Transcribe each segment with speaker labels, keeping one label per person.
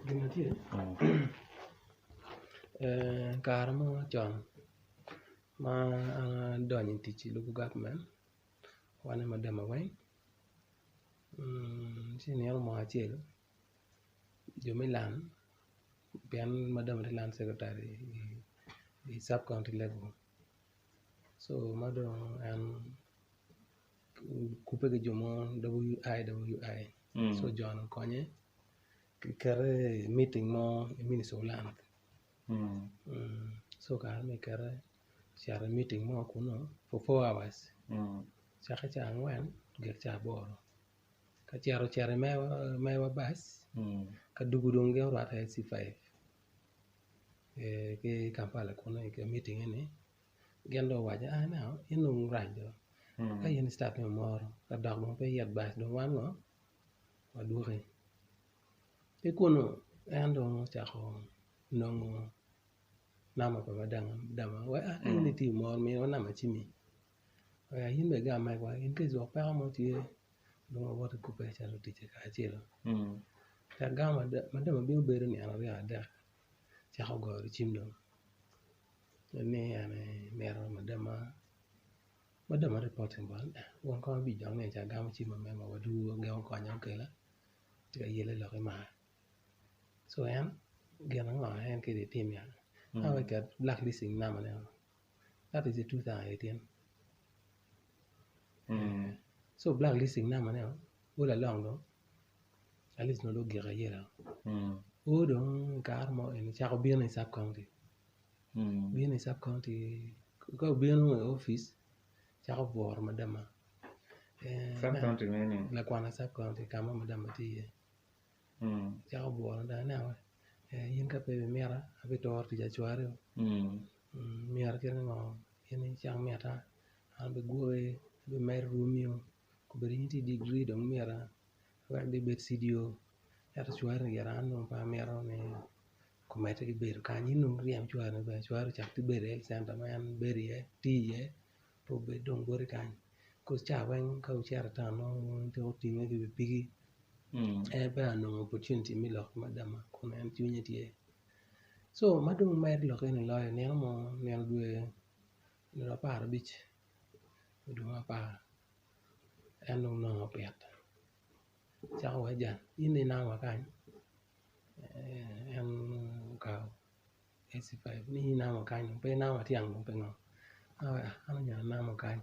Speaker 1: Gin ma tye kare mo con ma an adonyo i tic i lobo gavment wan madama weng ci nino mo acel jo me land pien madam tye land secretary i sub county level co ma dong en okube ki jo mo WIWI co jo-ni okonye kikete i meeting mo i ministry of land co kare ma kikete ocito i meeting mo kunu for 4 hours cakke ca angwen gik ca aboro ka cito ocito i mewa bac ka dwogo dong gin orwatte i C5 ki Kampala kunu i meeting eni gin dong owaco ni ineno in dong irac do ka in i start me omoro ka dok dong pe iyit bac dong wan ngo wadwoki ki kunu en dong ocako nongo namba pa madam wek a in itye omoro miwa namba cimmi wek in bene igam megwa in case gwok peko mo tye dong wawot ikube calo ticce kacelu tek gamo madam obino bedo nino aryo adek cako goyo cim dong ni en mito madamma madamma reporting bote won kom abic dok ni ca agamo cim ma mega wadwogo gin okonya okela tye ka yelle lok imaka co en gin ango en kadi itim ya ka wek blacklisting namba ne that is 2018 so blacklisting namba ne all along dong at least nongo dong ogik ayela o dong i kare mo eni cako bino i sub county bino i sub county ka obino i opic cako bworo madama
Speaker 2: Sub county mene?
Speaker 1: Lakwana sub county ka ma madama tye iye cako bworo ineno in ka pe ibimita abituro tic acwari myero kit ni ngo in icak mita an abigwoki abimedo rwomio kobedo in itye ki digiri dong myero awek dong ibed CDO ento cwari ni gire an dong pe amito ni komedde ki bedo kany in dong iryem cwari bene cwari ocak ki bedo i health center ma en bedo iye tiyo iye pe obed dong boti kany koz ca weng ka wucito i town nongo wutyeko tinge ki pikipiki en pe onongo opportunity me lok ki madama kun en cwinye tye co ma dong medo lok eni loyo nino mo nino dwe nino 15 dwe me apar en dong onongo opit cako waci jal in dong inamo wa kany en okawo AC5 ni in inamo kany pe inamo tyen dong pingo an onyonyo anamo kany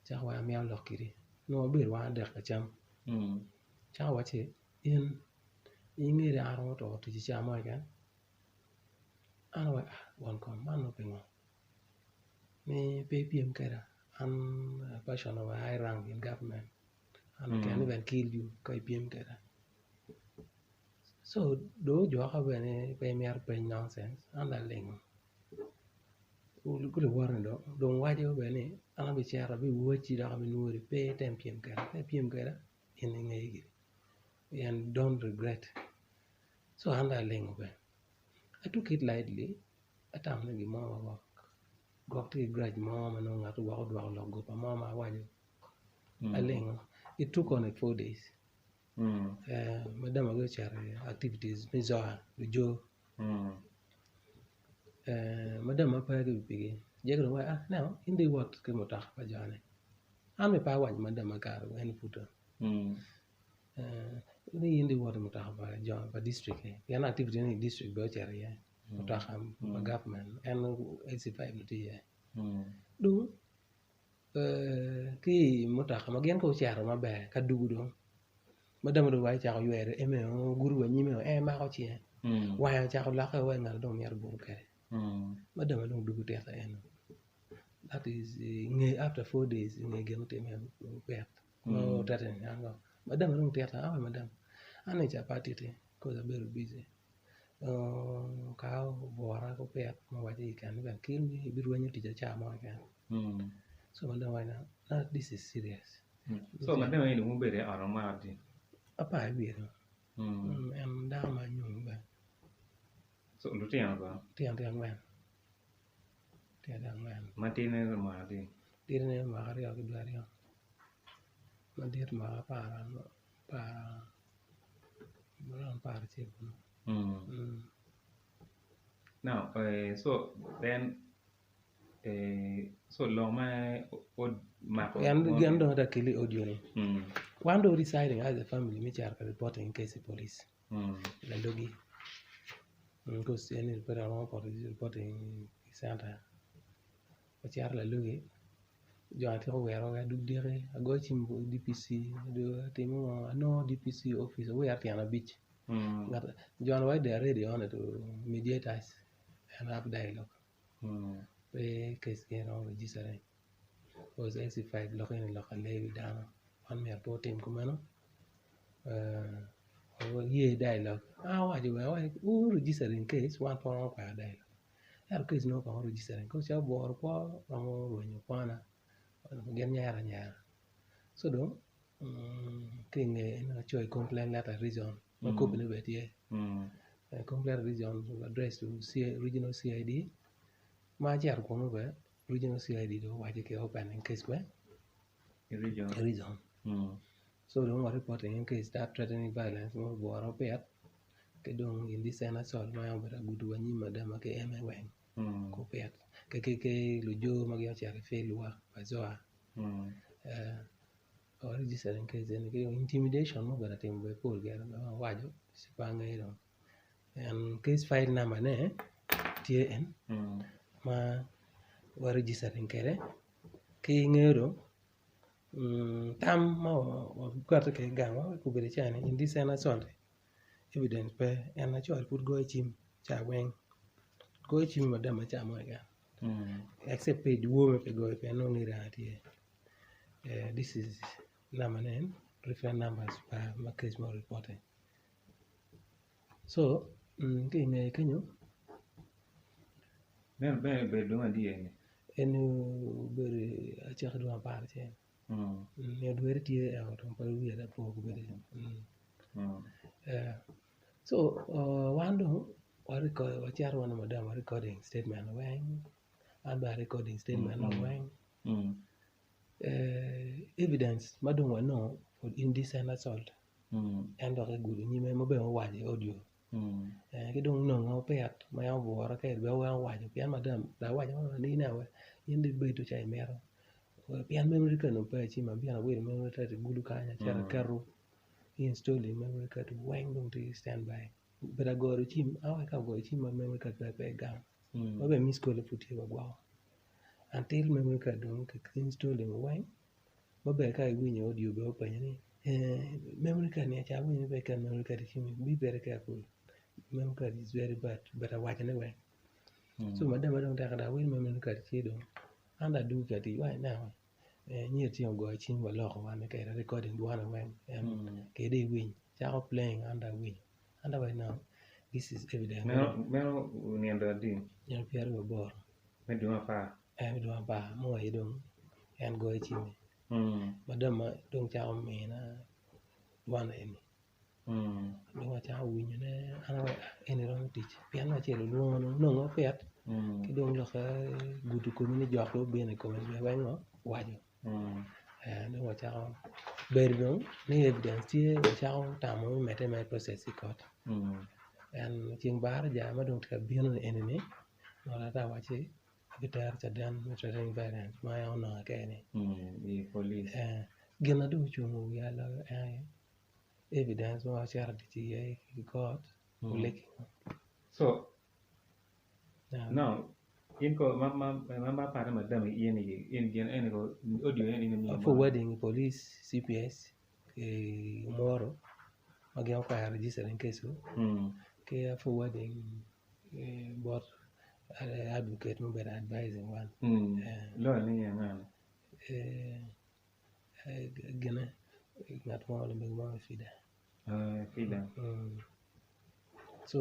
Speaker 1: cako waci amito lok kwedi nongo wabedo wan adek ka cam cako wacci in ingeri an aromo turo tic i cawa mo keken an awaco won kom man nongo pingo ni pe ipyem kweda an a person of a high rank in government I can even kill you ka ipyem kweda so dong ojuka bene pe imito peny nonsense an dong alingo ki luwote ni dong waco bene ni an abicito abiwocci dok abinwori pe item pyem kweda ka ipyem kweda in ingeyo giri and don't regret so an dong alingo bene I took it lightly atamo ni gin mo gwok gwok tye ki grudge mo ma nongo ngat gwok odwoko lok goba mo ma awaco alingo it took only 4 days madam ocito i activities me zoa lujo madam ma pe ki pikipiki jagi dong waco ineno in dong iwot ki mutoka pa jo-ni an bene pe awaco madam kare en puto ni in dong iwot ki mutoka pa jo pa district ni pien activity ni district bene ocito iye mutoka pa gavment en LC5 ni tye iye dong ki i mutoka ma gin kono gucito maber ka dugo dong madam dong waci ocako ywero eme ogudo wa nyime en mako cinge wange ocako lokke wai ngat dong myero obuto kwede madam dong odwogo tite eno that is inge after 4 days inge gin mutimme opit madam dong otita awaco madam an ni ca pe atiti coz abedo busy ka obwora ki opit ma owaco ni can even kill me ibirwenyo ticca ca mo keken so madam owaco ni this is serious
Speaker 2: So madam eni wubedo i ot mwaka adi?
Speaker 1: Apar ki wiye dong en dako ma anyom bene
Speaker 2: So lutino kono?
Speaker 1: Lutino tye angwen tye angwen
Speaker 2: Matidine mwaka adi?
Speaker 1: Matidine mwaka aryo ki dwe aryo madit mwaka apar. Around 11 kunu.
Speaker 2: Now, so then so lok ma mako
Speaker 1: Gin dong ta keli audio ni. Wan dong deciding as a family me cito ka reporting case i police. Lalogi. Because en ni pe romo reporting i center. Wacito lalogi. Jo atyeko wero wek adug diki agoyo cim bot DPC atimo ngo anongo DPC office awero tyen abic. Jo ni wai they are ready on to mediate us and have dialogue. Pe case gi romo registering. Because LC5 lok eni lok alee wi dano. Wan myero pe otim kumeno. Waye dialogue. An awaco bene awaco wun registering case wan pe waromo kwero dialogue. Ento case nongo kong registering cause calo boro kwo romo rwenyo kwana gin nyero anyera. So dong ki inge en acoyo complaint letter reason ma copy ne bene tye. Complaint reason address to regional CID ma acito kunu bene regional CID dong owaco ki opening case bene
Speaker 2: i region.
Speaker 1: I region. So dong wa reporting case that threatening violence mo boro opit ki dong indecent assault ma en obedo agudo wa nyim madama ki eme weng kupit ki lujo ma gin ocito i field work pa ZOA. Wa registering case eni ki intimidation mo obedo atimo bene pol gire ma awaco ci pe angeyo dong. And case file number ne tye en ma wa registering kwede ki ngeyo dong tam ma wakati kwede gang obedo caa ni indecent assault evidence pe en laco pud goyo cim ca weng goyo cim madam ca mo keken except pe dyewor ma pe goyo pien nongo ngeyo dano tye. This is number ne en reference numbers pa ma case mo reporting. So ki inge kenyo
Speaker 2: Meno bene obedo dong adi eni?
Speaker 1: Eni obedo acakki dwe 11. Nino dwere tye ento dong pe wiya dong po kwede. So wan dong wacito wan madam wa recording statement weng an bene a recording statement weng evidence ma dong wanongo for indecent assault en dok kigudo nyime ma bene owaco i audio ki dong nongo opit ma yam obwura kwede bene weng owaco pien madam dong awaco ni in aye in dong ibedo calo imito pien memory card dong pe i cima abino awilo memory card i gulu kany acito aketo installing memory card weng dong tye stand by obedo agoyo cim awaco ka agoyo cim ma memory card pe egamo ma bene miss call pud tye wa gwoko until memory card dong ki installing weng ma bene ka iwinyo audio bene openyo ni memory card ni ca awinyo ni pe iket memory card i cimi be very careful memory card is very bad but awaco ni weng so madam dong teka dong awil memory card ci dong an dong adwogo ki atic wa ineno nyer ceng ogoyo cim waloko wan kede recording dwone weng kede iwiny cako playing an dong awinyo an dong awaco no this is evidence
Speaker 2: Meno nino adi?
Speaker 1: Nino 28.
Speaker 2: Me dwe 10.
Speaker 1: Me dwe 10 mo aye dong en goyo cime madam dong cako mina dwon eni dong acako winyo ne an awaco eni romo tic pien me acel olwongo nongo opit ki dong lokke gudo komi ni jok dong obino i kome weng owaco dong wacako bedo dong ni evidence tye wacako tamo me medde me process i kot en ceng baraja ma dong tye ka bino eni ni ata awacci abitero caden me threatening violence ma en onongo kene gin na dong ocungo wiya loyo en aye evidence ma wacito tic iye i kot olegi
Speaker 2: So now in ko ma ma ma pare madam in in gin eni ko audio eni ni
Speaker 1: forwarding police CPS Omoro ma gin okwero registering case ki forwarding bot advocate ma obedo advising wan
Speaker 2: Lawyer ni anga?
Speaker 1: Gine ngat mo lamego mo me FIDA.
Speaker 2: FIDA.
Speaker 1: So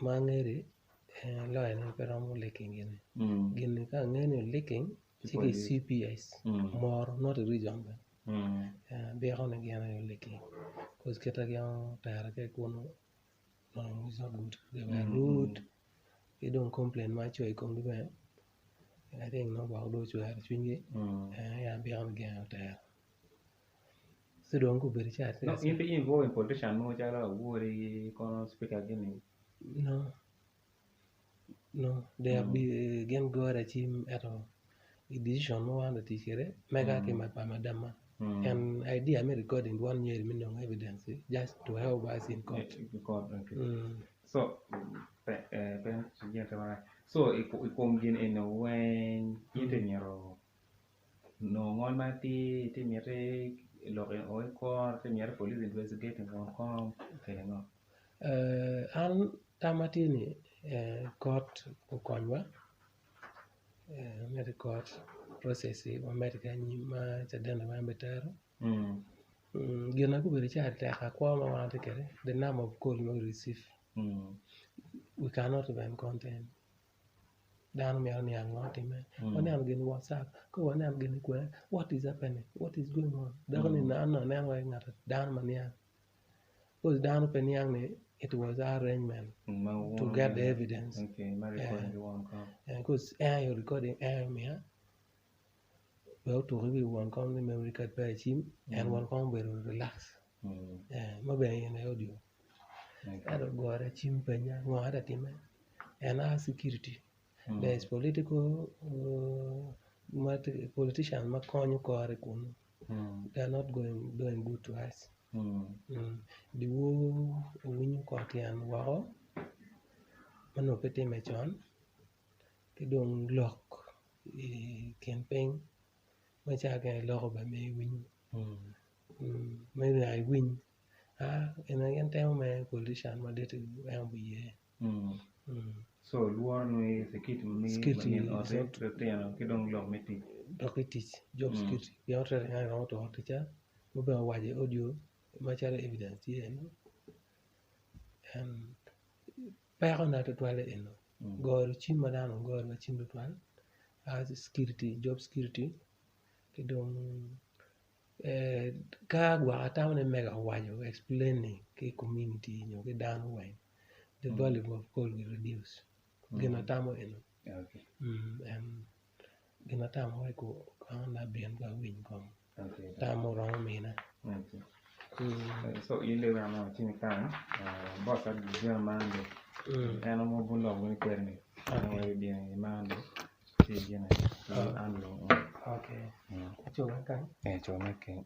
Speaker 1: ma angeri lawyer ni pe romo leaking gini. Gini ka angeyo ni leaking ci ki CPS moro not i region bene. Byeko ni gin aye leaking cause kite gin otero kwede kunu is not good they were rude ki dong complain ma acoyo i komgi bene I think nongo gwok dong ocwero cwinygi aye abyeko ni gin aye otero. Ci dong gubedo ca
Speaker 2: No, in pe involve in politician mogo calo Awori kono speaker gini.
Speaker 1: No. No, they have been gin gore cim ento i decision ma wan otic kwede mega ki pa madamma and idea me recording dwon nyeri me nongo evidence just to help us in court.
Speaker 2: In court, okay. So, pe pe so i kom gin eni weng in itye myero nongo ngol ma atir itye miti lok eni o i court itye miti police investigating won kom kede ngo?
Speaker 1: An Tam ma tye ni kot okonywa me kot process wamedde ki anyim ma caden weng bitero gin ma gubedo ca tek akwo ma wan watye kwede the number of call ma we receive we cannot even contain dano mito niang ngo mutimme waneno gin i whatsapp ka waneno gin i kwene what is happening what is going on dako ni an dong aneno wai dano ma niang. Because dano pe niang ni it was arrangement to get the evidence. Because en aye recording en aye omiya wek otuk i wi won kom ni memory card pe acim en won kom obedo relax ma bene en aye audio ento ogore cim penya ngo tye ka timme en aye security there is political politician ma konyo kore kunu they are not going doing good to us Dyewor owinyo kor tyen woko ma onongo pe timme con ki dong lok i kin piny ma ca kene iloko bene ma iwinyo ma myero iwiny gin temo me politician madit en obiye.
Speaker 2: So lworo ni security ki dong lok me tic
Speaker 1: lok me tic job security pien romo turo ticca ma bene owaco i audio macalo evidence tye eno pekona tutwalle eno goro cim ma dano goro wa cim tutwal security job security ki dong ka gwok atamo ni mega owaco explaining ki community nyo ki dano weng the volume of call will reduce gin atamo eno gin atamo wek kong abin kong awiny kong tam muromo mina.
Speaker 2: So in dong ineno ci ni kany boss jami man dong en aye bulok wunu kwede ni ci gine
Speaker 1: Okay. Aco kany.
Speaker 2: Eh, co me keny.